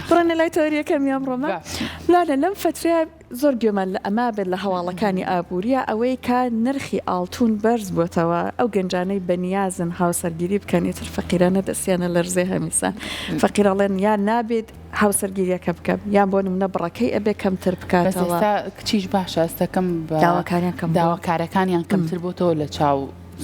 بڕۆینە لای تەوەری یەکەمی ئەمڕۆمان. لانە لەم فەترەیە زۆر گوێمان لە ئەمە بێت لە هەواڵەکانی ئابووریە ئەوەی کە نرخی ئاڵتون بەرز بۆتەوە ئەو گەنجانەی بەنیازن هاوسەرگیری بکەن ئیتر فەقیرانە دەستیانە لەرزێ هەمیسان فەقیر ئەڵێن یان نابێت هاوسەرگیریەکە بکەم یان بۆ نمونە بڕەکەی ئەبێ کەمتر بەس بکاتەوە. ئێستا کچیش باشە ئەستەکەم بە داواکاریان کەم بووە. داواکارەکانیان کەمتر بۆتەوە لە چاو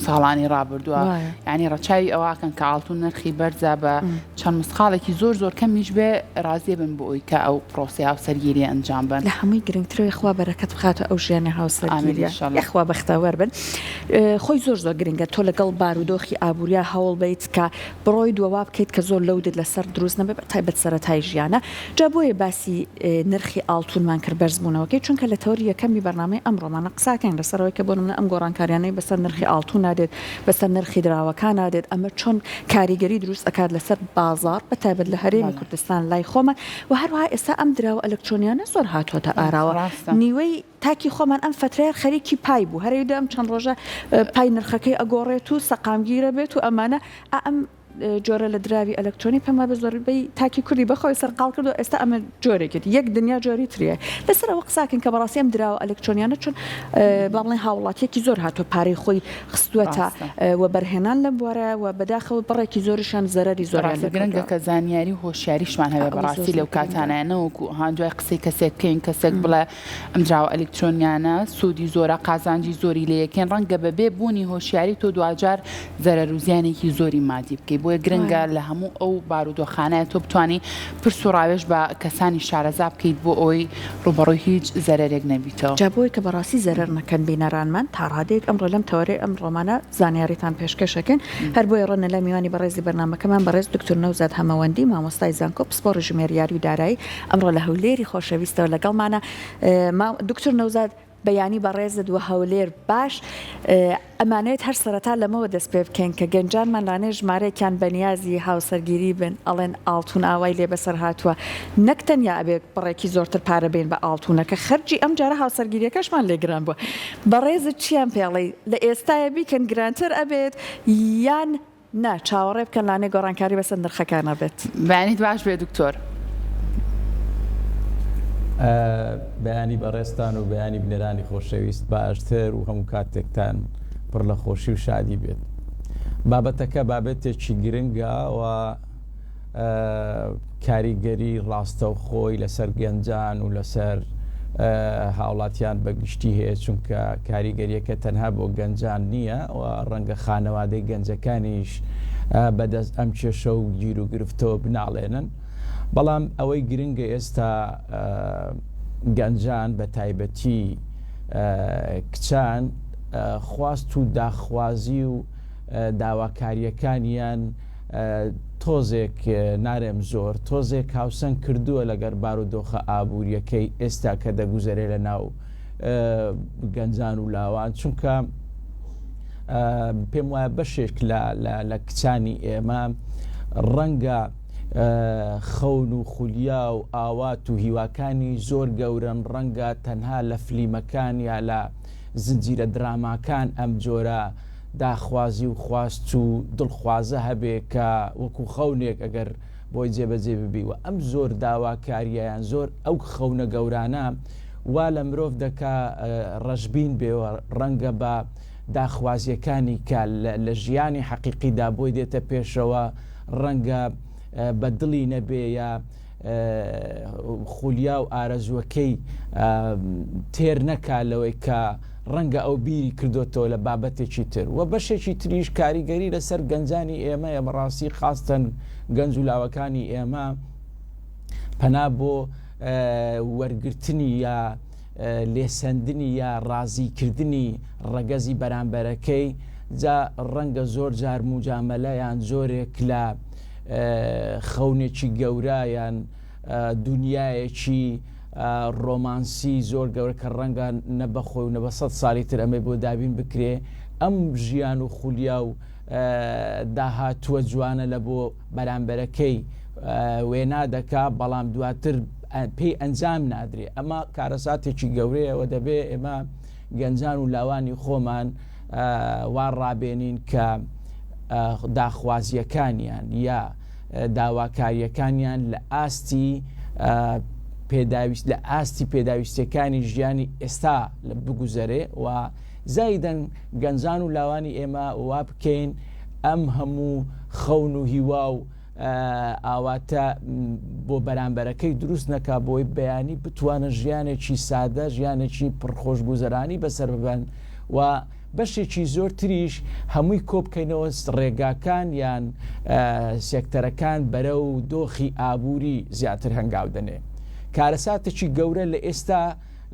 ساڵانی ڕابردووە وایە. یانی ڕەچاوی ئەوەکەن کە ئاڵتون نرخی بەرزە بە چەند مسقاڵێکی زۆر زۆر کەمیش بێ ڕازیە بن بۆ ئەوی کە ئەو پرۆسەی هاوسەرگیریە ئەنجام بەن. لە هەمووی گرنگترەوەی خوا بەرەکەت بخاتە ئەو ژیانی ئامین هاوسەرگیریە ان شاء اللە. یاخوا بەختەوەر بن خۆی زۆر زۆر گرنگە تۆ لەگەڵ بارودۆخی ئابوریا هەوڵ بەیت کە بڕۆیت وە وا بکەیت کە زۆر لەودت لەسەر دروست نەبێت بە تایبەت سەرەتای ژیانە جا بۆیە باسی نرخی ئاڵتونمان کرد بەرزبوونەوەکەی چونکە لە تەوەری یەکەمی بەرنامەی ئەمڕۆمانە قساکەین لەسەر ئەوەی کە بۆ نمونە ئەم گۆڕانکاریانەی بەسەر نرخی ئاڵتونا دێت بەسەر نرخی دراوەکانا دێت ئەمە چۆن کاریگەری دروست ئەکات لەسەر بازاڕ بە تایبەت لە هەرێمی کوردستان لای خۆمان و هەروەها ئێستا ئەم دراوە ئەلکترۆنیانە زۆر هاتووەتە ئاراوە نیوەی تاکی خۆمان ئەم فەترەیە خەریکی پای بوو هەرەی دە ئەم چەند ڕۆژە پای نرخەکەی ئەگۆڕێت و سەقامگیرە بێت و ئەمانە ئا ئەم جۆرە لە دراوی ئەلکترۆنی پێم وابێ زۆربەی تاکی کوردی بەخۆی سەرقاڵ کردو ئێستا ئەمە جۆرێکێتی یەک دنیا جۆری تریە لەسەر ئەوە قساکەن کە بەڕاستی ئەم دراوە ئەلکترۆنیانە چون با بڵێن هاوڵاتیەکی زۆر هاتووە پارەی خۆی خستووەتە وەبەرهێنان لەم بوارە و بەداخەوە بڕێکی زۆریشیان زەرەری زۆریان ڕاستە گرنگە لێکردووە. کە زانیاری و هۆشیاریشمان هەبێ ئەوە زۆر بەڕاستی زۆر لەو گرنگە. کاتانە نەوەکو ها دوای قسەی کەسێک بکەین کەسێک بڵێ ئەم دراوە ئەلیکترۆنیانە سوودی زۆرە قازانجی زۆری لێ یەکەن ڕەنگە بەبێ بوونی هۆشیاری تۆ دواجار زەرەر و زیانێکی زۆری مادی بکەی بۆیە گرنگە وایە. لە هەموو ئەو بارودۆخانە تۆ بتانی پرس و ڕاوێژ بە کەسانی شارەزا بکەیت بۆ ئەوەی ڕووبەڕووی هیچ زەرەرێک نەبیتەوە. جا بۆی کە بەڕاستی زەرەر نەکەن بینەرانمان تا ڕادەیەک ئەمڕۆ لەم تەوەرەی ئەمڕۆمانە زانیاریتان پێشکەش ئەکەین هەر بۆیە ڕەنە لای میوانی بەڕێزی بەرنامەکەمان بەڕێز دکتور نەوزاد هەمەوەندی مامۆستای زانکۆ پسپۆڕی ژمێریاری و دارایی ئەمڕۆ لە هەولێری خۆشەویستەوە لەگەڵمانە دکتور نەوزاد بەیانی بەڕێزت وە هەولێر باش ئەمانەوێت هەر سەرەتا لەمەوە دەست پێ بکەین کە گەنجانمان لانەیە ژمارەیەکیان بەنیازی هاوسەرگیری بن ئەڵێن ئاڵتون ئاوای لێ بەسەر هاتووە نەک تەنیا ئەبێ بڕێکی زۆرتر پارە بەین بە ئاڵتونەکە خەرجی ئەم جارە هاوسەرگیریەکەشمان لێ گران بووە بەڕێزت چیان پێ ئەڵێی لە ئێستایە بیکەن گرانتر ئەبێت یان نا چاوەڕێ بکەن لانەیە گۆڕانکاری بەسەر نرخەکانا بێت. بەیانیت باش بێ دکتۆر. بەیانی بەڕێزتان و بەیانی بینەرانی خۆشەویست باشتر و هەموو کاتێکتان پڕ لە خۆشی و شادی بێت. بابەتەکە بابەتێکی گرنگە و کاریگەری ڕاستەوخۆی لەسەر گەنجان و لەسەر هاوڵاتیان بە گشتی هەیە چونکە کاریگەریەکە تەنها بۆ گەنجان نییە و ڕەنگە خانەوادەی گەنجەکانیش بەدەست ئەم کێشە و گیر و گرفتەوە بناڵێنن بەڵام ئەوەی گرنگە ئێستا گەنجان بە تایبەتی کچان خواست و داخوازی و داواکاریەکانیان تۆزێک نارێم زۆر تۆزێک هاوسەنگ کردووە لەگەر بارودۆخە ئابووریەکەی ئێستا کە دەگوزەرێ لە ناو گەنجان و لاوان چونکە پێم وایە بەشێک لە کچانی ئێمە ڕەنگە خەون و خولیا و ئاوات و هیواکانی زۆر گەورەن ڕەنگە تەنها لە فلیمەکان یا لە زنجیرە دراماکان ئەم جۆرە داخوازی و خواست و دڵخوازە هەبێ کە وەکو خەونێک ئەگەر بۆی جێبەجێ ببی و ئەم زۆر داواکاریە یان زۆر ئەو خەونە گەورانە وا لە مرۆڤ دەکا ڕەشبین بێ و ڕەنگە بە داخوازیەکانی کە لە ژیانی حەقیقیدا بۆی دێتە پێشەوە ڕەنگە بە دڵی نەبێ یا خولیا و ئارەزووەکەی تێر نەکا لەوەی کە ڕەنگە ئەو بیری کردۆتەوە لە بابەتێکی تر و بەشێکی تریش کاریگەری لەسەر گەنجانی ئێمەیە بەڕاستی خاستەن گەنج و لاوەکانی ئێمە پەنا بۆ وەرگرتنی یا لێسەندنی یا ڕازیکردنی ڕەگەزی بەرامبەرەکەی جا ڕەنگە زۆر جار موجامەلە یان جۆرێک لە خەونێکی گەورە یان دونیایەکی ڕۆمانسی زۆر گەورە کە ڕەنگە نە بە خۆی و نە بە سەد ساڵی تر ئەمەی بۆ دابین بکرێ ئەم ژیان و خولیا و داهاتووە جوانە لە بۆ بەرامبەرەکەی وێنا دەکا بەڵام دواتر پێی ئەنجام نادرێ ئەمە کارەساتێکی گەورەیە و دەبێ ئێمە گەنجان و لاوانی خۆمان وا ڕابێنین کە داخوازییەکانیان یا. داواکارییەکانیان لە ئاستی پێداویست لە ئاستی پێداویستیەکانی ژیانی ئێستا بگوزەرێ و زایدەن گەنجان و لاوانی ئێمە وا بکەین ئەم هەموو خەون و هیوا و ئاواتە بۆ بەرامبەرەکەی دروست نەکا بۆی بەیانی بتوانن ژیانێکی سادە ژیانێکی پڕخۆشگوزەرانی بەسەر ببەن و بەشێکی زۆرتریش هەمووی کۆبکەینەوە ڕێگاکان یان سێکتەرەکان بەرەو دۆخی ئابووری زیاتر هەنگاو دەنێ. کارەساتێکی گەورە لە ئێستا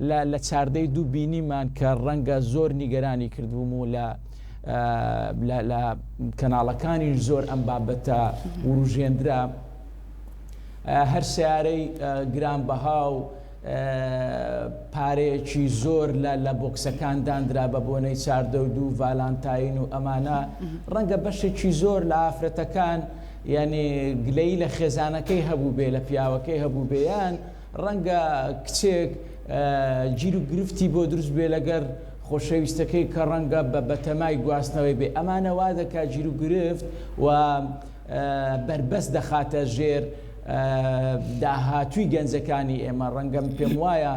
لە لە چاردەی دوو بینیمان کە ڕەنگە زۆر نیگەرانی کردبووم و لە لە لە کەناڵەکانیش زۆر ئەم بابەتە وروژێندرا هەر سیارەی گرانبەها و پارەیەکی زۆر لە لە بۆکسەکان داندرا بە بۆنەی چاردە و دوو ڤالانتاین و ئەمانە ڕەنگە بەشێکی زۆر لە ئافرەتەکان یعنی گلەیی لە خێزانەکەی هەبوو بێ لە پیاوەکەی هەبوو بێیان ڕەنگە کچێک گیر و گرفتی بۆ دروست بێ لەگەر خۆشەویستەکەی کە ڕەنگە بە بەتەمای گواستنەوەی بێ ئەمانە وا دەکا گیر و گرفت و بەربەست دەخاتە ژێر داهاتووی گەنجەکانی ئێمە، ڕەنگە من پێم وایە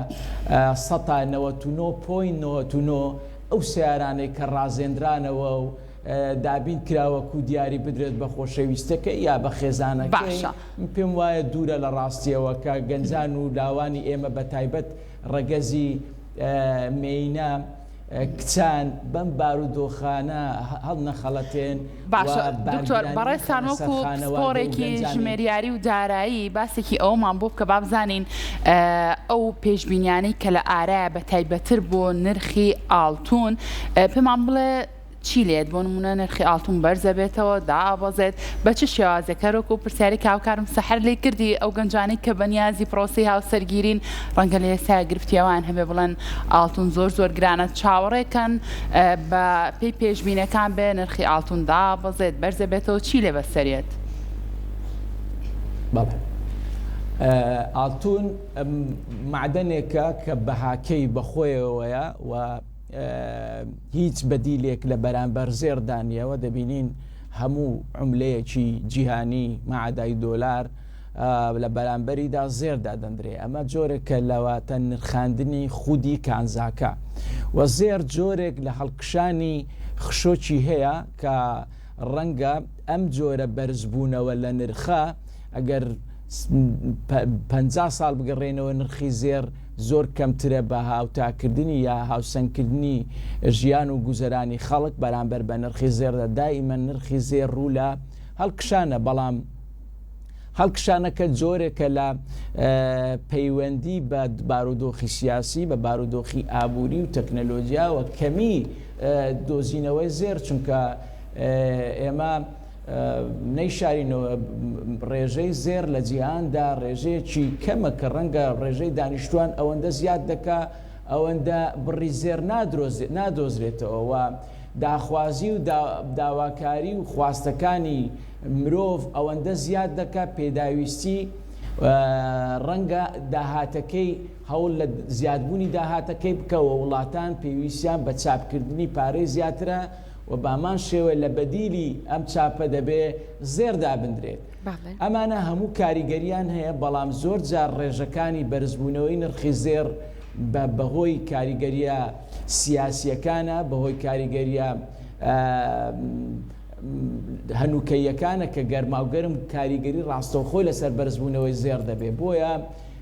سەتا 99 point 99 ئەو سەیارانەی کە ڕازێنرانەوە و دابین کرا وەکو دیاری بدرێت بە خۆشەویستەکەی یا بە خێزانەکەی باشە. من پێم وایە دوورە لە ڕاستیەوە کە گەنجان و لاوانی ئێمە بە تایبەت ڕەگەزی مێینە کچان بەم بارودۆخانە هەڵنەخەڵەتێن و باشە دکتۆر بارگرانی بەڕێزتان بخەنە سەر وەکو خانەوادە و پسپۆڕێکی گەنجانی ژمێریاری و دارایی باسێکی ئەوەمان بۆ بکە بابزانین ئەو پێشبینیانەی کە لە ئارایە بە تایبەتر بۆ نرخی ئاڵتون پێمان بڵێ چی لێت بۆ نمونە نرخی ئاڵتون بەرزەبێتەوە دائەبەزێت بە چ شێوازێک هەر وەکو پرسیاری کە هاوکارم سەحەر لێی کردی ئەو گەنجانەی کە بەنیازی پرۆسەی هاوسەرگیرین ڕەنگە لە ئێستایا گرفتی ئەوان هەبێ بڵێن ئاڵتون زۆر زۆر گرانە چاوەڕێکەن بە پێی پێشبینەکان بێ نرخی ئاڵتون دابەزێت بەرزەبێتەوە چی لێ بەسەرێت؟ بەڵێ ئاڵتون مەعدەنێکە کە بەهاکەی بەخۆیەوەیە و هیچ بەدیلێک لە بەرامبەر زێڕدا نییە و دەبینین هەموو عوملەیەکی جیهانی مەعادای دۆلار لە بەرامبەریدا زێر دادەندرێ ئەمە جۆرێکە لەواتە نرخاندنی خودی کانزاکە و زێر جۆرێک لە هەڵکشانی خشۆکی هەیە کە ڕەنگە ئەم جۆرە بەرزبوونەوە لە نرخە ئەگەر 50 ساڵ بگەڕێنەوە نرخی زێر زۆر کەمترە بە هاوتاکردنی یا هاوسەنگکردنی ژیان و گوزەرانی خەڵک بەرامبەر بە نرخی زێڕدا دائیمەن نرخی زێڕ ڕوو لە هەڵکشانە بەڵام هەڵکشانەکە جۆرێکە لە پەیوەندی بە بارودۆخی سیاسی بە بارودۆخی ئابووری و تەکنەلۆجیا و کەمی دۆزینەوەی زێر چونکە ئێمە نەیشارینەوە ڕێژەی زێڕ لە جیهاندا ڕێژەیەکی کەمە کە ڕەنگە ڕێژەی دانیشتوان ئەوەندە زیاد دەکا ئەوەندە بڕی زێڕ نادۆزرێتەوە و داخوازی و داواکاری و خواستەکانی مرۆڤ ئەوەندە زیاد دەکا پێداویستی ڕەنگە داهاتەکەی هەوڵ لە زیادبوونی داهاتەکەی بکەوە وڵاتان پێویستیان بە چاپکردنی پارەی زیاترە و بامان شێوە لە بەدیلی ئەم چاپە دەبێ زێڕ دابندرێت. ئەمانە هەموو کاریگەریان هەیە، بەڵام زۆر جار ڕێژەکانی بەرزبوونەوەی نرخی زێڕ بە بەهۆی کاریگەرییە سیاسییەکانە، بەهۆی کاریگەرییە هەنووکەییەکانە کە گەرماوگەرم کاریگەری ڕاستەوخۆی لەسەر بەرزبوونەوەی زێڕ دەبێ. بۆیە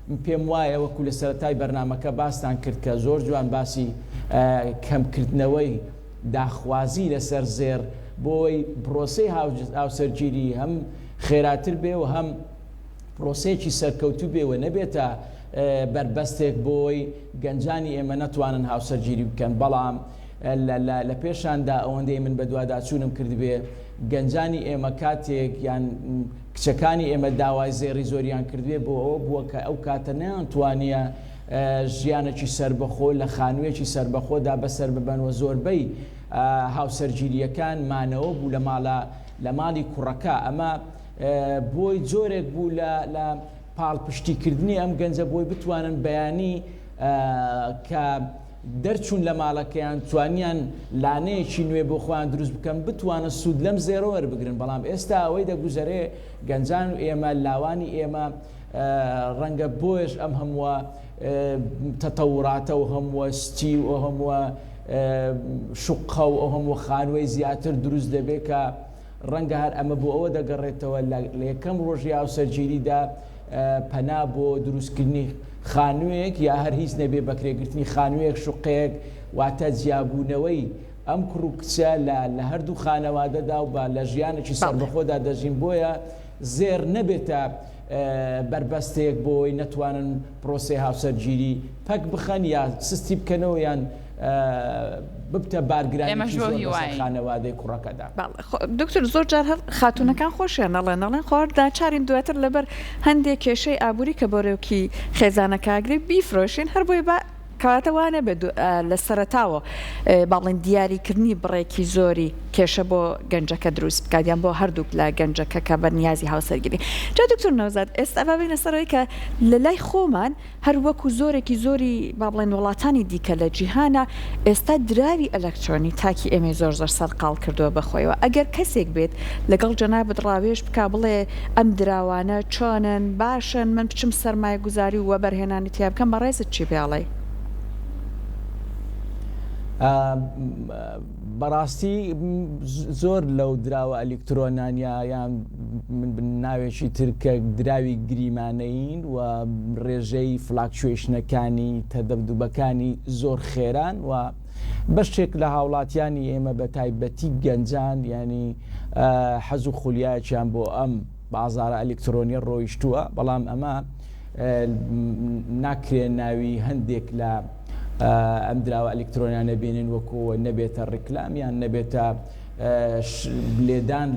من پێم وایە وەکو لە سەرەتای بەرنامەکە باستان کرد کە زۆر جوان باسی کەمکردنەوەی داخوازی لەسەر زێڕ بۆی پرۆسەی هاوسەرگیری هەم خێراتر بێ و هەم پرۆسەیەکی سەرکەوتوو بێ و نەبێتە بەربەستێک بۆی گەنجانی ئێمە نەتوانن هاوسەرگیری بکەن بەڵام لە پێشاندا ئەوەندەی من بەدواداچوونم کردبێ گەنجانی ئێمە کاتێک یان کچەکانی ئێمە داوای زێڕی زۆریان کردبێ بۆ ئەوە بووە کە ئەو کاتە نەیانتوانیە ژیانێکی سەربەخۆ لە خانوویەکی سەربەخۆدا بەسەر ببەن و زۆربەی هاوسەرگیرییەکان مانەوە بوو لە ماڵە لە ماڵی کوڕەکە ئەمە بۆی جۆرێک بوو لە لە پاڵپشتیکردنی ئەم گەنجە بۆی بتوانن بەیانی کە. دەرچوون لە ماڵەکەیان توانیان لانەیەکی نوێ بۆ خۆیان دروست بکەن بتوانن سوود لەم زێڕە وەربگرن بەڵام ئێستا ئەوەی دەگوزەرێ گەنجان و ئێمە لاوانی ئێمە ڕەنگە بۆیەش ئەم هەمووە تەتەوراتە و هەمووە ستی و هەمووە شوقە و ئەو هەموو خانووەی زیاتر دروست دەبێت کە ڕەنگە هەر ئەمە بۆ ئەوە دەگەڕێتەوە لە یەکەم ڕۆژی هاوسەرگیریدا پەنا بۆ دروستکردنی خانوویەک یا هەر هیچ نەبێ بەکرێگرتنی خانوویەک شوقەیەک واتە جیابوونەوەی ئەم کوڕ و کچە لە لە هەردوو خانەوادەدا و بە لە ژیانێکی سەربەخۆدا دەژین بۆیە زێڕ نەبێتە بەربەستێک بۆ ئەوەی نەتوانن پرۆسەی هاوسەرگیری پەک بخەن یا سستی بکەنەوە یان ببتە بارگرانیی زۆر بەسەر خانەوادەی کوڕەکەدا. دکتۆر زۆر جار هەر خاتوونەکان خۆشیان ئەڵێن ئەڵێن خۆ هەر ناچارین دواتر لەبەر هەندێک کێشەی ئابووری کە بەرۆکی خێزانەکە ئەگرێ بیفرۆشین هەر بۆیە با کەواتە وا نەبێت لە سەرەتاوە با بڵێین دیاریکردنی بڕێکی زۆری کێشە بۆ گەنجەکە دروست بکات یان بۆ هەردووک لە گەنجەکە کە بە نیازی هاوسەرگیری جا دکتۆر نەوزاد ئێستا با بێینە سەر ئەوەی کە لە لای خۆمان هەر وەکو زۆرێکی زۆری با بڵێین وڵاتانی دیکە لە جیهانا ئێستا دراوی ئەلەکترۆنی تاکی ئێمەی زۆر زۆر سەرقاڵ کردووە بە خۆیەوە ئەگەر کەسێک بێت لەگەڵ جەنابت ڕاوێژ بکا بڵێ ئەم دراوانە چۆنن باشن من بچم سەرمایەگوزاری و وەبەرهێنانی تیا بکەم بەڕێزت چی پێ ئەڵێی؟ بەڕاستی زۆر لەو دراوە ئەلیکترۆنانە یان ناوێکی تر کە دراوی گریمانەیین و ڕێژەی fluctuation ەکانی تەدەبدوبەکانی زۆر خێران و بەشێک لە هاوڵاتیانی ئێمە بە تایبەتی گەنجان ینی حەز و خولیایەکیان بۆ ئەم بازارە ئەلیکترۆنیە ڕۆیشتووە بەڵام ئەمە ناکرێ ناوی هەندێک لە ئەم دراوە ئەلیکترۆنیانە بێنین وەکو نەبێتە ڕیکلام یان نەبێتە لێدان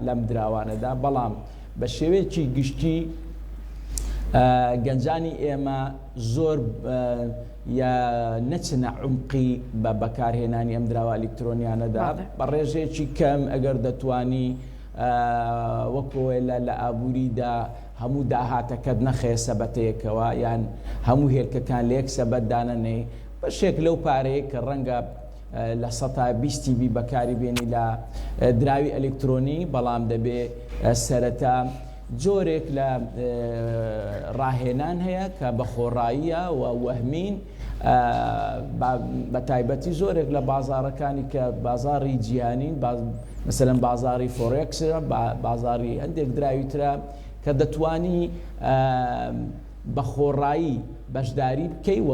لەم دراوانەدا بەڵام بە شێوەیەکی گشتی گەنجانی ئێمە زۆر یا نەچنە عمقی بە بەکارهێنانی ئەم دراوە ئەلیکترۆنیانەدا بە ڕێژەیەکی کەم ئەگەر دەتوانی وەکۆ لە ئابووریدا هەموو داهاتەکەت نەخەیە سەبەتەیەکەوە یان هەموو هێلکەکان لە یەک سەبەت دانەنێی، بەشێک لەو پارەیە کە ڕەنگە لە سەتا بیستی بی بەکاری بێنی لە دراوی ئەلیکترۆنی، بەڵام دەبێ سەرەتا جۆرێک لە ڕاهێنان هەیە کە بە خۆڕاییە و وەهمین، بە تایبەتی زۆرێک لە بازاڕەکانی کە بازاڕی جیهانین، مەسەلەن بازاڕی فۆرێکس، بازاڕی هەندێک دراوی ترە کە دەتوانی بە خۆڕایی بەشداری بکەی و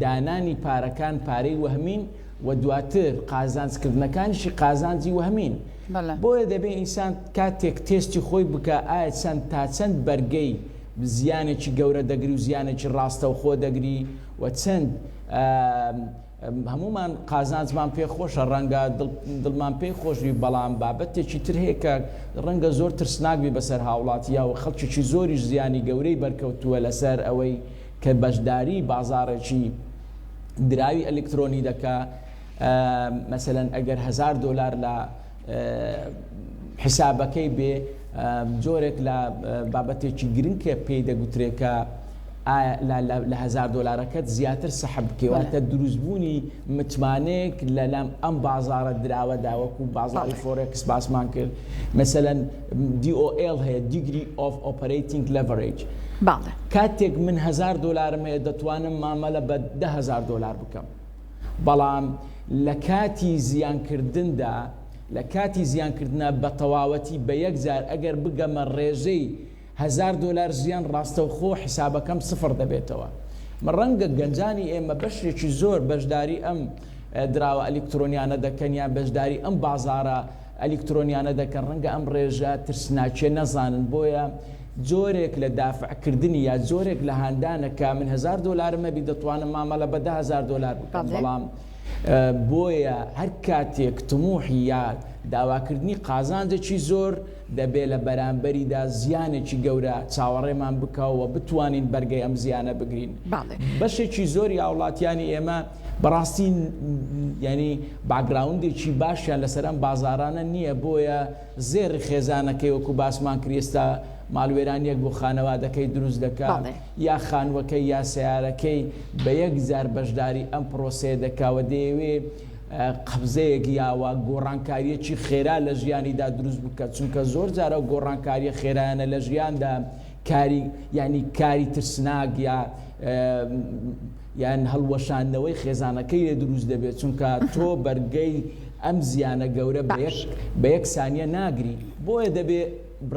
دانانی پارەکان پارەی وەهمین و دواتر قازانجکردنەکانیشی قازانجی وەهمین. بۆیە دەبێ ئینسان کاتێک تێستی خۆی بکا ئایا چەند تا چەند بەرگەی زیانێکی گەورە دەگری و زیانێکی ڕاستەوخۆ دەگری و چەند هەمومان قازانجمان پێ خۆشە ڕەنگە دڵمان پێی خۆشبی بەڵام بابەتێکی تر هەیە کە ڕەنگە زۆر ترسناک بی بەسەر هاوڵاتیا و خەڵکێکی زۆریش زیانی گەورەی بەرکەوتووە لەسەر ئەوەی کە بەشداری بازاڕێکی دراوی ئەلکترۆنی دەکا مەسەلەن ئەگەر هەزار دۆلار لە حیسابەکەی بێ جۆرێک لە بابەتێکی گرنگ کە پێی دەگوترێ کە لە هەزار دۆلارەکەت زیاتر سەحب بکەی واتە دروستبوونی متمانەیەک لە لام ئەم بازاڕە دراوەدا وەکو بازاڕی فۆرێکس باسمان کرد مەسەلەن DOL هەیە Degree of Operating Leverage کاتێک من هەزار دۆلارم هەیە دەتوانم مامەلە بە 10,000 دۆلار بکەم بەڵام لە کاتی زیانکردندا لە کاتی زیانکردنا بە تەواوەتی بە یەکجار ئەگەر بگەمە ڕێژەی هەزار دۆلار زیان ڕاستەوخۆ حیسابەکەم سفڕ دەبێتەوە. ڕەنگە گەنجانی ئێمە بەشێکی زۆر بەشداری ئەم دراوە ئەلیکترۆنیانە دەکەن یان بەشداری ئەم بازاڕە ئەلیکترۆنیانە دەکەن ڕەنگە ئەم ڕێژە ترسناکیە نەزانن بۆیە جۆرێک لە دافعکردنی یا جۆرێک لە هاندانە کە من هەزار دۆلارم هەبی دەتوانم مامەڵە بە 10,000 دۆلار بکەم بەڵام بۆیە هەر کاتێک تموحی یا داواکردنی قازانجێکی زۆر دەبێ لە بەرامبەریدا زیانێکی گەورە چاوەڕێمان بکا و بتوانین بەرگەی ئەم زیانە بگرین. بەشێکی زۆری هاوڵاتیانی ئێمە بەڕاستی یانی background ێکی باشیان لەسەر ئەم بازاڕانە نییە بۆیە زێڕی خێزانەکەی وەکو باسمان کرد ئێستا ماڵوێرانیەک بۆ خانەوادەکەی دروست دەکا یا خانوەکەی یا سەیارەکەی بە یەک جار بەشداری ئەم پرۆسەیە دەکا و دەیەوێ قەبزەیەک یا وا گۆڕانکاریەکی خێرا لە ژیانیدا دروست بکە چونکە زۆر جار ئەو گۆڕانکاریە خێرایانە لە ژیاندا کاری یعنی کاری ترسناک یا یان هەڵوەشاندنەوەی خێزانەکەی لێ دروست دەبێت چونکە تۆ بەرگەی ئەم زیانە گەورە بە یەک سانیە ناگری بۆیە دەبێ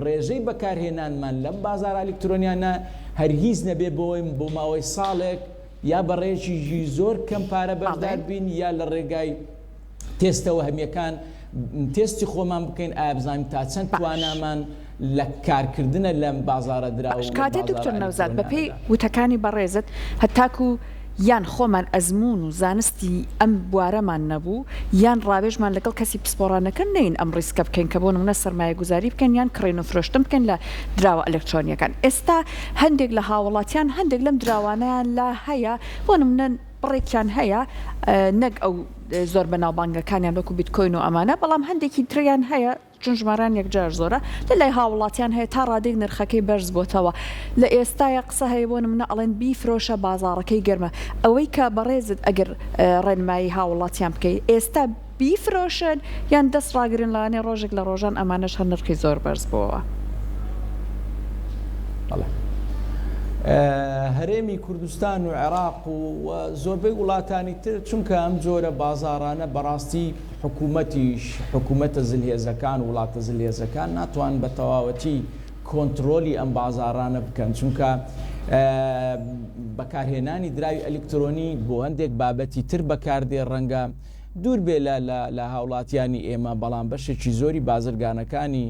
ڕێژەی بەکارهێنانمان لەم بازاڕە ئەلیکترۆنیانە هەرگیز نەبێ بۆی بۆ ماوەی ساڵێک یا بە ڕێژیی زۆر کەم پارە بەشدار بین یا لە ڕێگای تێستە وەهمیەکان تێستی خۆمان بکەین ئایا بزانین تا چەند توانامان لە کارکردنە لەم بازاڕە دراو و کاتێ دکتۆر نەوزاد بەپێی وتەکانی بەڕێزت هەتاکو یان خۆمان ئەزموون و زانستی ئەم بوارەمان نەبوو یان ڕاوێژمان لەگەڵ کەسی پسپۆڕان نەکرد نەیەین ئەم ڕیسکە بکەین کە بۆ نموونە سەرمایەگوزاری بکەین یان کڕین و فرۆشتن بکەین لە دراوە ئەلکترۆنیەکان ئێستا هەندێک لە هاوڵاتیان هەندێک لەم دراوانەیان لا هەیە بۆ نموونە بڕێکیان هەیە نەک ئەو زۆر بەناوبانگەکانیان وەکو بیتکۆین و ئەمانە بەڵام هەندێکی تریان هەیە چون ژمارەیان یەکجار زۆرە لە لای هاوڵاتیان هەیە تا ڕادەیەک نرخەکەی بەرز بۆتەوە لە ئێستایا قسە هەیە بۆ نمونە ئەڵێن بیفرۆشە بازاڕەکەی گەرمە ئەوەی کە بەڕێزت ئەگەر ڕێنمایی هاوڵاتیان بکەی ئێستا بیفرۆشن یان دەست ڕاگرن لەوانەیە ڕۆژێک لە ڕۆژان ئەمانەش هەر نرخی زۆر بەرز بۆوە. بەڵێ هەرێمی کوردستان و عێراق و زۆربەی وڵاتانی تر چونکە ئەم جۆرە بازاڕانە بەڕاستی حکوومەتیش، حکوومەتە زلهێزەکان، وڵاتە زلهێزەکان ناتوانن بە تەواوەتی کۆنترۆلی ئەم بازاڕانە بکەن، چونکە بەکارهێنانی دراوی ئەلیکترۆنی بۆ هەندێک بابەتی تر بەکاردێ ڕەنگە دوور بێ لە لە هاوڵاتیانی ئێمە، بەڵام بەشێکی زۆری بازرگانەکانی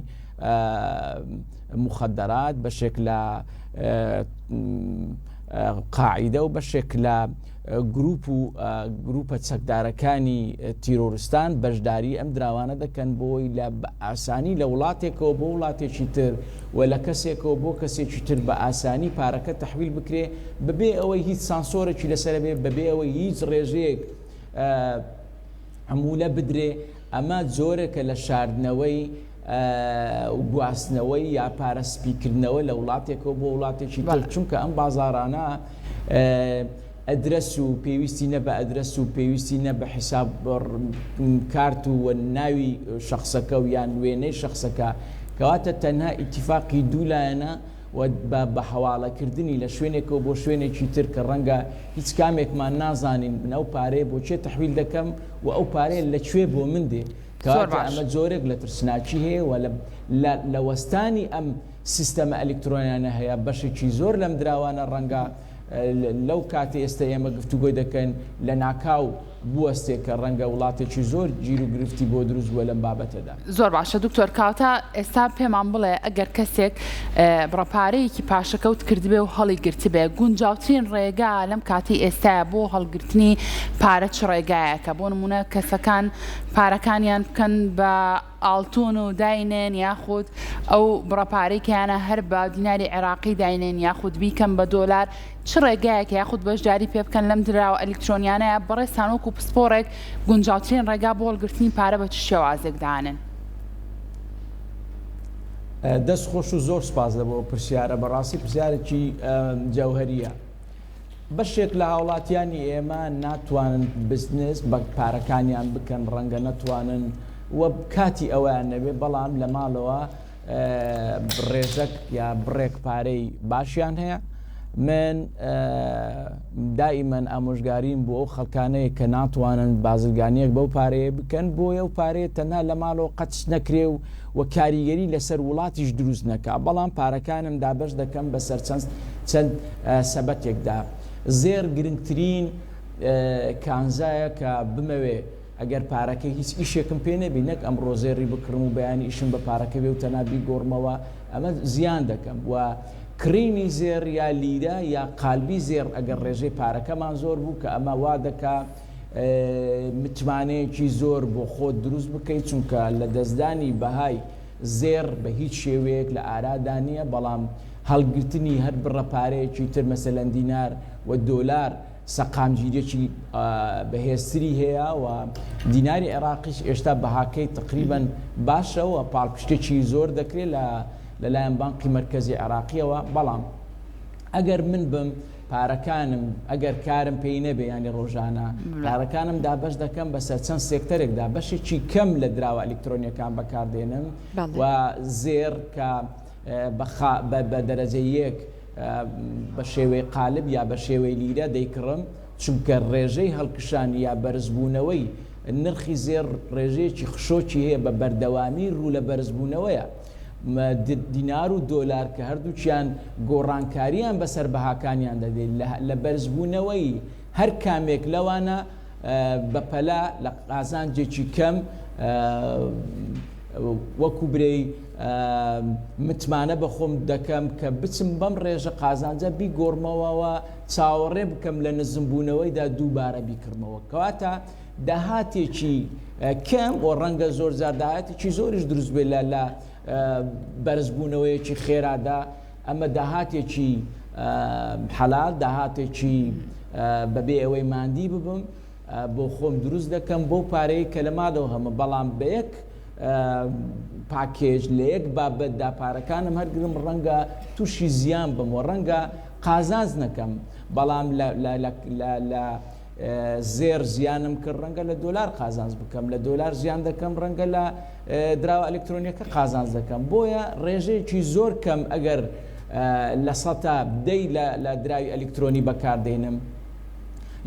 موخەدەرات، بەشێک لە قاعیدە و بەشێک لە گروپ و گروپە چەکدارەکانی تیرۆرستان بەشداری ئەم دراوانە دەکەن بۆی لە بە ئاسانی لە وڵاتێکەوە بۆ وڵاتێکی تر و لە کەسێکەوە بۆ کەسێکی تر بە ئاسانی پارەکە تەحویل بکرێ بەبێ ئەوەی هیچ سانسۆرێکی لەسەر بێ بەبێ ئەوەی هیچ ڕێژەیەک عمولە بدرێ ئەمە جۆرێکە لە شاردنەوەی و گواستنەوەی یا پارە سپیکردنەوە لە وڵاتێکەوە بۆ وڵاتێکی تر چونکە ئەم بازاڕانە ئەدرەس و پێویستی نە بە ئەدرەس و پێویستی نە بە حیساب کارت و ناوی شخصەکە و یان وێنەی شخصەکە کەواتە تەنها ئیتیفاقی دوو لایەنە و بە بە حەواڵەکردنی لە شوێنێکەوە بۆ شوێنێکی تر کە ڕەنگە هیچ کامێکمان نازانین من ئەو پارەیە بۆ کێ تەحویل دەکەم و ئەو پارەیە لە کوێ بۆ من دێ کەواتە ئەمە جۆرێک لە ترسناکی هەیە و لە لە وەستانی ئەم سیستەمە ئەلیکترۆنیانە هەیە بەشێکی زۆر لەم دراوانە ڕەنگە لەو کاتی ئێستا ئێمە گفتوگۆی دەکەین لە ناکاو بوەستێ کە ڕەنگە وڵاتێکی زۆر گیر و گرفتی بۆ دروست بووە لەم بابەتەدا. زۆر باشە دکتۆر کاوتە ئێستا پێمان بڵێ ئەگەر کەسێک بڕە پارەیەکی پاشەکەوت کردبێ و هەڵی گرتبێ گونجاوترین ڕێگا لەم کاتی ئێستایا بۆ هەڵگرتنی پارە چ ڕێگایەکە بۆ نمونە کەسەکان پارەکانیان بکەن بە ئاڵتون و داینێن یاخود ئەو بڕە پارەی کەیانە هەر بە دیناری عێراقی داینێن یاخود بیکەن بە دۆلار چ ڕێگایەکە یاخود بەشداری پێ بکەن لەم دراوە ئەلیکترۆنیانەیە بەڕێزتان وەکو پسپۆڕێک گونجاوترین ڕێگا بۆ هەڵگرتنی پارە بە چ شێوازێک دانێن؟ دەست خۆش و زۆر سپاس لە بۆ ئەو پرسیارە بەڕاستی پرسیارێکی جەوهەریە. بەشێک لە هاوڵاتیانی ئێمە ناتوانن بزنس بە پارەکانیان بکەن، ڕەنگە نەتوانن و کاتی ئەوەیان نەبێت، بەڵام لە ماڵەوە ڕێژەک یا بڕێک پارەی باشیان هەیە. من دائیمەن ئامۆژگاریم بۆ ئەو خەڵکانەیە کە ناتوانن بازرگانیەک بەو پارەیە بکەن، بۆیە ئەو پارەیە تەنها لە ماڵەوە قەتیس نەکرێ و و کاریگەری لەسەر وڵاتیش دروست نەکا، بەڵام پارەکانم دابەش دەکەم بەسەر چەند چەند سەبەتێکدا. زێڕ گرنگترین کانزایە کە بمەوێ ئەگەر پارەکەی هیچ ئیشێکم پێ نەبی نەک ئەمڕۆ زێڕی بکڕم و بەیانی ئیشم بە پارەکە بێ و تەنها بیگۆڕمەوە ئەمە زیان دەکەم و کڕینی زێڕ یا لیرە یا قالبی زێڕ ئەگەر ڕێژەی پارەکەمان زۆر بوو کە ئەمە وا دەکا متمانەیەکی زۆر بۆ خۆت دروست بکەیت، چونکە لەدەستدانی بەهای زێڕ بە هیچ شێوەیەک لە ئارادا نییە، بەڵام هەڵگرتنی هەر بڕە پارەیەکی تر مەسەلەن دینار و دۆلار سەقامگیرییەکی بەهێزتری هەیە و دیناری عێراقیش ئێشتا بەهاکەی تەقریبەن باشە و پاڵپشتێکی زۆر دەکرێت لە. لەلایەن بانقی مەرکەزی عێراقیەوە بەڵام ئەگەر من بم پارەکانم ئەگەر کارم پێی نەبێ یانی ڕۆژانە پارەکانم دابەش دەکەم بەسەر چەند سێکتەرێکدا بەشێکی کەم لە دراوە ئەلیکترۆنیەکان بەکاردێنم و زێڕ کە بە دەرەجە یەک بە شێوەی قالب یا بە شێوەی لیرە دەیکڕم چونکە ڕێژەی هەڵکشان یا بەرزبوونەوەی نرخی زێڕ ڕێژەیەکی خشۆکی هەیە بە بەردەوامی ڕوو لە بەرزبوونەوەیە. دینار و دۆلار کە هەردووکیان گۆڕانکارییان بەسەر بەهاکانیاندا دێت لە بەرزبوونەوەی هەر کامێک لەوانە بەپەلە لە قازانجێکی کەم وەکو برێی متمانە بە خۆم دەکەم کە بچم بەم ڕێژە قازانجە بیگۆڕمەوەوە چاوەڕێ بکەم لە نزمبوونەوەیدا دووبارە بیکڕمەوە کەواتە داهاتێکی کەم و ڕەنگە زۆر جار داهاتێکی زۆریش دروست بێت لە لە بەرزبوونەوەیەکی خێرادا ئەمە داهاتێکی حەلال داهاتێکی بەبێ ئەوەی ماندی ببم بۆ خۆم دروست دەکەم بۆ پارەیە کە لە مادەوە هەمە بەڵام بە یەک پاکێج لە یەک بابەتدا پارەکانم هەرگرم ڕەنگە تووشی زیان بم و ڕەنگە قازانج نەکەم بەڵام لە زێڕ زیانم کرد ڕەنگە لە دۆلار قازانج بکەم لە دۆلار زیان دەکەم ڕەنگە لە دراوە ئەلکترۆنیەکە قازانج دەکەم بۆیە ڕێژەیەکی زۆر کەم ئەگەر لە سەتا دەی لە دراوی ئەلکترۆنی بەکاردێنم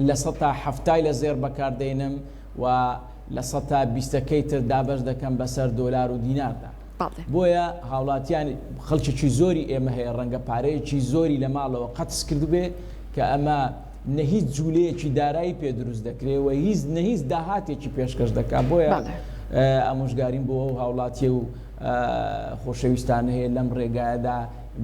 لە سەتا هەفتای لە زێڕ بەکاردێنم و لە سەتا بیستەکەی تر دابەش دەکەم بەسەر دۆلار و دیناردا. بۆیە هاوڵاتیان خەڵکێکی زۆری ئێمە هەیە ڕەنگە پارەیەکی زۆری لە ماڵەوە قەتس کردبێ کە ئەمە نە هیچ جولەیەکی دارایی پێ دروست دەکرێ و هیچ نە هیچ داهاتێکی پێشکەش دەکا بۆیە ئامۆژگاریم بۆ ئەو هاوڵاتیە و خۆشەویستانە هەیە لەم ڕێگایەدا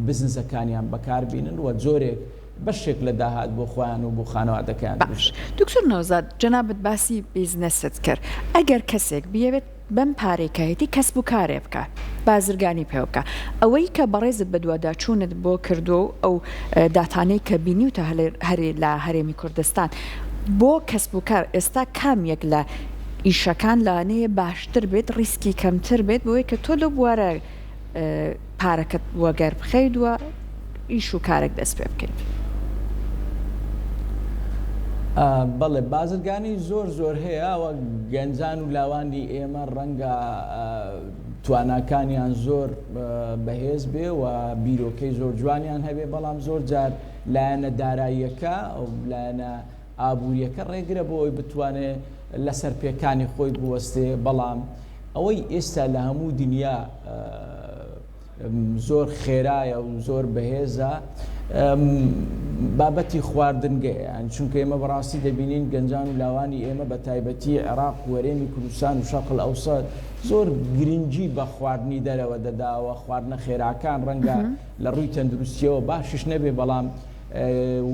بزنسەکانیان بەکاربینن و جۆرێک بەشێک لە داهات بۆ خۆیان و بۆ خانەوادەکەیان باش دکتۆر نەوزاد جەنابت باسی بیزنست کرد ئەگەر کەسێک بیەوێت بەم پارەی کە هەیەتی کەسب و کارێ بکا بازرگانی پێوە بکا ئەوەی کە بەڕێزت بەدواداچوونت بۆ کردووە و ئەو داتانەی کە بینیوتە هەرێ لە هەرێمی کوردستان بۆ کەسب و کار ئێستا کام یەک لە ئیشەکان لەوانەیە باشتر بێت ڕیسکی کەمتر بێت بۆی کە تۆ لەو بوارە پارەکەت وەگەر بخەیت و ئیش و کارێک دەست پێ بکەیت. بەڵێ بازرگانی زۆر زۆر هەیە وە گەنجان و لاوانی ئێمە ڕەنگە تواناکانیان زۆر بەهێز بێ و بیرۆکەی زۆر جوانیان هەبێ بەڵام زۆر جار لایەنە داراییەکە لایەنە ئابووریەکە ڕێگرە بۆ ئەوی بتوانێ لەسەر پێکانی خۆی بوەستێ بەڵام ئەوەی ئێستا لە هەموو دنیا زۆر خێرایە و زۆر بەهێزە بابەتی خواردنگەیە چونکە ئێمە بەڕاستی دەبینین گەنجان و لاوانی ئێمە بە تایبەتی عێراق و هەرێمی کوردستان و شەرق ئەوسەت زۆر گرنگی بە خواردنی دەرەوە دەداوە خواردنە خێراکان ڕەنگە لە ڕووی تەندروستیەوە باشیش نەبێ بەڵام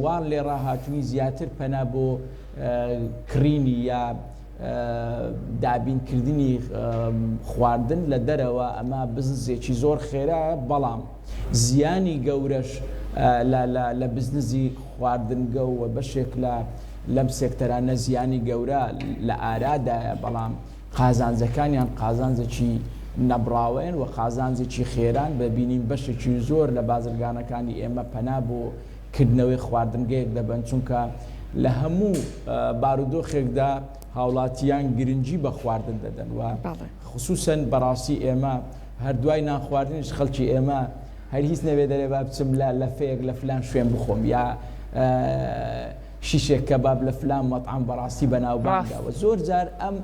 وان لێ ڕاهاتووی زیاتر پەنا بۆ کڕینی یا دابینکردنی خواردن لە دەرەوە ئەمە بزنسێکی زۆر خێرایە بەڵام زیانی گەورەش لە بزنزی خواردنگە و بەشێک لە لەم سێکتەرانە زیانی گەورە لە ئارادایە بەڵام قازانجەکانیان قازانجێکی نەبڕاوەن و قازانجێکی خێران بەبینین بەشێکی زۆر لە بازرگانەکانی ئێمە پەنا بۆ کردنەوەی خواردنگەیەک دەبەن، چونکە لە هەموو بارودۆخێکدا هاوڵاتیان گرنگی بە خواردن دەدەن و خصوصەن بەڕاستی ئێمە هەر دوای نان خواردنیش خەڵکی ئێمە هەر هیچ نەبێ دەرێ با بچم لە لەفەیەک لە فلان شوێن بخۆم یا شیشێک کەباب لە فلان مەتعەم بەڕاستی بەناوبانگە و زۆر جار ئەم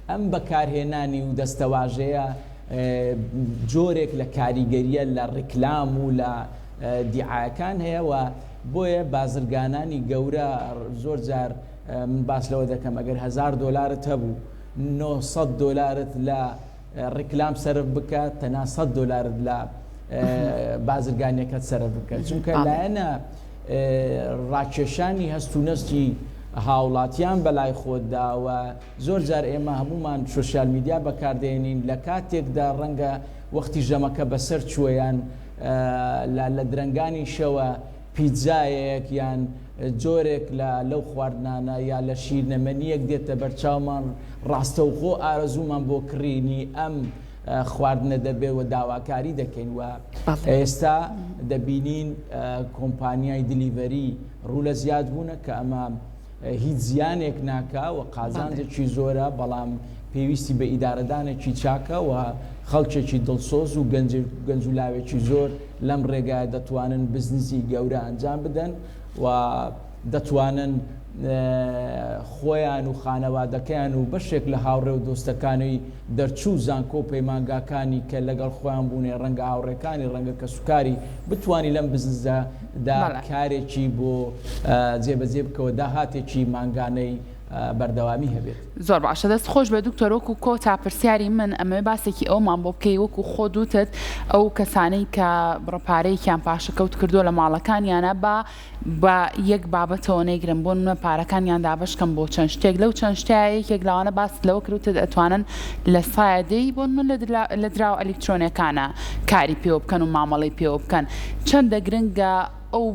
ئەم بەکارهێنانی و دەستەواژەیە جۆرێک لە کاریگەریە لە ڕیکلام و لە دیعایەکان هەیە و بۆیە بازرگانانی گەورە زۆر جار من باس لەوە دەکەم ئەگەر هزار دۆلارت هەبوو 900 دۆلارت لە ڕیکلام سەرف بکە تەنها 100 دۆلارت لە بازرگانیەکەت سەرف بکە چونکە لایەنە ڕاکێشانی هەست و نەستی هاوڵاتیان بەلای خۆتدا و زۆر جار ئێمە هەموومان سۆشیال میدیا بەکاردێنین لە کاتێکدا ڕەنگە وەختی ژەمەکە بەسەر چووە یان لە درەنگانی شەوە پیتزایەک یان جۆرێک لە لەو خواردنانە یا لە شیرنەمەنیەک دێتە بەرچاومان ڕاستەوخۆ ئارەزوومان بۆ کڕینی ئەم. خواردنە دەبێ و داواکاری دەکەین و ئێستا دەبینین کۆمپانیای delivery ڕوو لە زیاد بوونە کە ئەمە هیچ زیانێک ناکا و قازانجێکی زۆرە بەڵام پێویستی بە ئیدارەدانێکی چاکە و خەڵکێکی دڵسۆز و گەنج و لاوێکی زۆر لەم ڕێگایە دەتوانن بزنزی گەورە ئەنجام بدەن و دەتوانن خۆیان و خانەوادەکەیان و بەشێک لە هاوڕێ و دۆستەکانی دەرچوو زانکۆ و پەیمانگاکانی کە لەگەڵ خۆیان بوونێ ڕەنگە هاوڕێکانی ڕەنگە کەسوکاری بتوانی لەم بزنسدا دا کارێکی بۆ جێبەجێ بکەوە داهاتێکی مانگانەی بەردەوامی هەبێت. زۆر باشە دەست خۆش بێت دکتۆر وەکو کۆتا پرسیاری من ئەمەوێ باسێکی ئەومان بۆ بکەی وەکو خۆت وتت ئەو کەسانەی کە بڕە پارەیەکیان پاشەکەوت کردووە لە ماڵەکانیانە با بە یەک بابەتەوە نەیگرن بۆ نمونە پارەکانیان دابەش کەن بۆ چەند شتێک لەو چەند شتەیە یەکێک لەوانە باست لەوە کرد وتت ئەتوانن لە سایەدەی بۆ نمونە لە دراوە ئەلیکترۆنیەکانە کاری پێوە بکەن و مامەڵەی پێوە بکەن چەندە گرنگە ئەو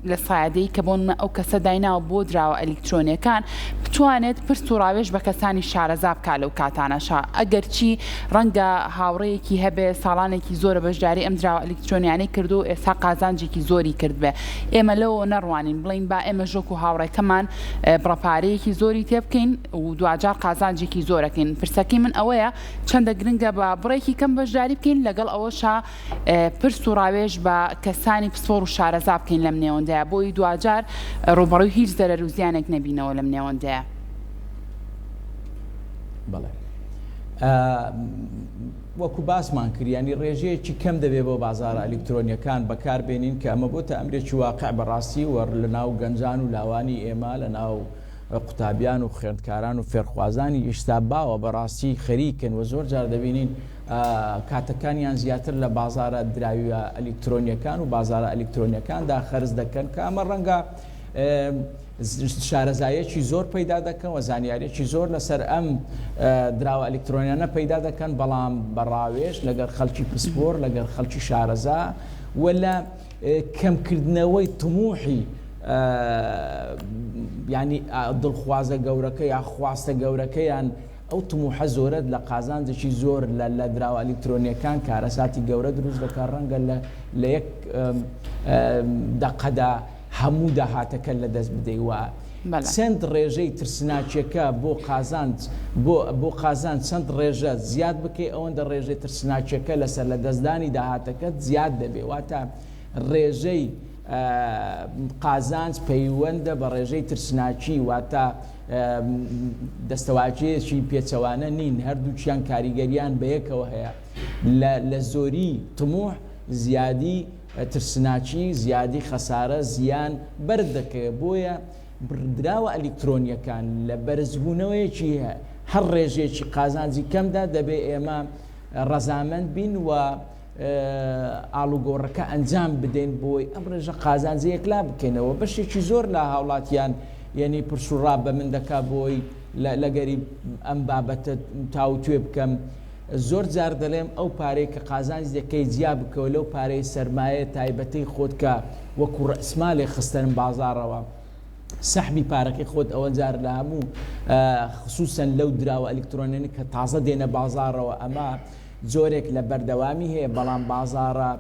لە سایەدەی کە بۆ نمونە ئەو کەسە دایناوە بۆ دراوە ئەلیکترۆنیەکان بتوانێت پرس و ڕاوێژ بە کەسانی شارەزا بکات لەو کاتانەشا ئەگەرچی ڕەنگە هاوڕێیەکی هەبێ ساڵانێکی زۆرە بەشداری ئەم دراوە ئەلیکترۆنیانەی کردووە و ئێستا قازانجێکی زۆری کردبێ ئێمە لەوەوە نەڕوانین بڵێین با ئێمەش وەکو هاوڕێکەمان بڕە پارەیەکی زۆری تێ بکەین و دواجار قازانجێکی زۆرەکەین پرسەکەی من ئەوەیە چەندە گرنگە بە بڕێکی کەم بەشداری بکەین لەگەڵ ئەوەشا پرس و ڕاوێژ بە کەسانی پسپۆڕ و شارەزا بکەین لەم نێوەندەیا بۆی دواجار ڕووبەڕووی هیچ زەرەر و زیانێک نەبینەوە لەم نێوەندەیا. بەڵێ وەکو باسمان کرد ینی ڕێژەیەکی کەم دەبێ بۆ بازارە ئەلیکترۆنیەکان بەکاربێنین کە ئەمە بۆتە ئەمرێکی واقع بەڕاستی وەڕ لە ناو گەنجان و لاوانی ئێمە لە ناو قوتابیان و خوێندکاران و فێرخوازانی ئیشتا باوە بەڕاستی خەریکن و زۆر جار دەبینین کاتەکانیان زیاتر لە بازارە دراویە ئەلیکترۆنیەکان و بازارە ئەلیکترۆنیەکاندا خەرج دەکەن کە ئەمە ڕەنگە شارەزایەکی زۆر پەیدا دەکەن و زانیارێکی زۆر لەسەر ئەم دراوە ئەلیکترۆنیانە پەیدا دەکەن بەڵام بە ڕاوێژ لەگەڵ خەڵکی پسپۆر لەگەڵ خەڵکی شارەزا و لە کەمکردنەوەی تموحی ینی دڵخوازە گەورەکە یا خواستە گەورەکەیان ئەو تموحە زۆرەت لە قازانجێکی زۆر لە لە دراوە ئەلیکترۆنیەکان کارەساتی گەورە دروست دەکات ڕەنگە لە لە یەک دەقەدا هەموو داهاتەکە لە دەست بدەی و چەند ڕێژەی ترسناکیەکە بۆ قازانج بۆ بۆ قازانج چەند ڕێژە زیاد بکەی ئەوەندە ڕێژەی ترسناکیەکە لەسەر لە دەستدانی داهاتەکەت زیاد دەبێ واتە ڕێژەی قازانج پەیوەندە بە ڕێژەی ترسناکی واتە دەستەواژەیەکی پێچەوانە نین، هەردووکیان کاریگەریان بەیەکەوە هەیە لە لە زۆری تموح زیادی ترسناکی زیادی خەسارە زیان بەرت دەکەوێت بۆیە دراوە ئەلیکترۆنیەکان لە بەرزبوونەوەیەکی هەر ڕێژەیەکی قازانجی کەمدا دەبێ ئێمە ڕەزامەند بین و ئاڵوگۆڕەکە ئەنجام بدەین بۆی ئەم ڕێژە قازانجە یەکلا بکەینەوە بەشێکی زۆر لە هاوڵاتیان یعنی پرسوڕا بە من دەکا بۆی لەگەری ئەم بابەتە تاوتوێ بکەم زۆر جار دەڵێم ئەو پارەی کە قازانج دەکەی جیا بکەوە لەو پارەی سەرمایە تایبەتەی خۆت کە وەکو ڕەسمالێ خستەرم بازاڕەوە سەحبی پارەکەی خۆت ئەوە جار لە هەموو خصوصەن لەو دراوە ئەلیکترۆنیانە کە تازە دێنە بازاڕەوە ئەمە جۆرێک لە بەردەوامی هەیە، بەڵام بازاڕە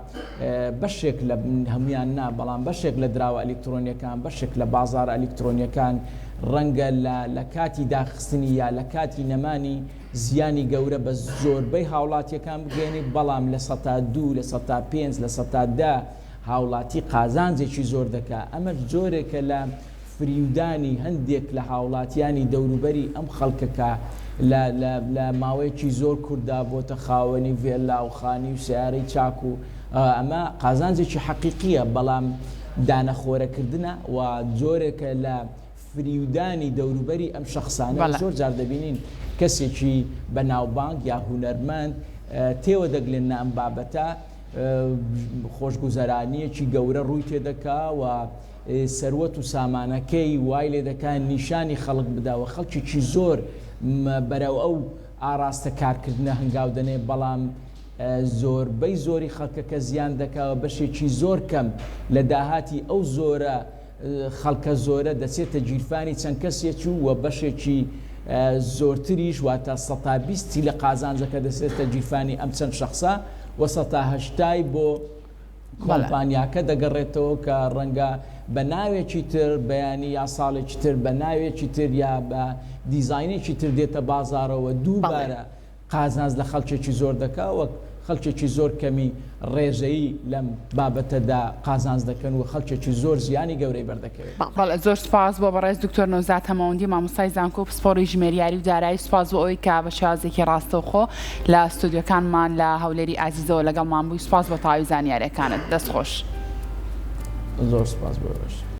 بەشێک لە هەموویان نا، بەڵام بەشێک لە دراوە ئەلیکترۆنیەکان، بەشێک لە بازاڕە ئەلیکترۆنیەکان ڕەنگە لە لە کاتی داخستنی یا لە کاتی نەمانی زیانی گەورە بە زۆربەی هاوڵاتیەکان بگەیەنێت، بەڵام 2%، 5%، 10% هاوڵاتی قازانجێکی زۆر دەکا، ئەمەش جۆرێکە لە فریودانی هەندێک لە هاوڵاتیانی دەوروبەری ئەم خەڵکە کە لە لە لە ماوەیەکی زۆر کورتدا بۆتە خاوەنی ڤێللا و خانی و سەیارەی چاک و ئەمە قازانجێکی حەقیقییە بەڵام دانەخۆرەکردنە و جۆرێکە لە فریودانی دەوروبەری ئەم شەخسانە و زۆر جار دەبینین کەسێکی بەناوبانگ یا هونەرمەند تێوە دەگلێننە ئەم بابەتە خۆشگوزەرانییەکی گەورە ڕووی تێدەکا و سەروەت و سامانەکەی وای لێ دەکا نیشانی خەڵک بدا و خەڵکێکی زۆر بەرەو ئەو ئاڕاستە کارکردنە هەنگاو دەنێ، بەڵام زۆربەی زۆری خەڵکەکە زیان دەکا و بەشێکی زۆر کەم لە داهاتی ئەو زۆرە خەڵکە زۆرە دەچێتە گیرفانی چەند کەسێک و بەشێکی. زۆرتریش واتە سەتا بیستی لە قازانجەکە دەچێتە گیرفانی ئەم چەند شەخسە و سەتا هەشتای بۆ کۆمپانیاکە دەگەڕێتەوە کە ڕەنگە بە ناوێکی تر بەیانی یا ساڵێکی تر بە ناوێکی تر یا بە دیزاینێکی تر دێتە بازاڕەوە دووبارە قازانج لە خەڵکێکی زۆر دەکا و خەڵکێکی زۆر کەمی ڕێژەیی لەم بابەتەدا قازانج دەکەن و خەڵکێکی زۆر زیانی گەورەی بەردەکەوێت. بەڵێ زۆر سوپاس بۆ بەڕێز دکتۆر نەوزاد هەمەوەندی مامۆستای زانکۆ و پسپۆڕی ژمێریاری و دارایی سوپاس بۆ ئەوەی کە بە شێوازێکی ڕاستەوخۆ لە ستۆدیۆکانمان لە هەولێری ئازیزەوە لەگەڵمان بووی سوپاس بۆ تەواوی زانیاریەکانت دەست خۆش. زۆر سوپاس بۆ ئێوەش.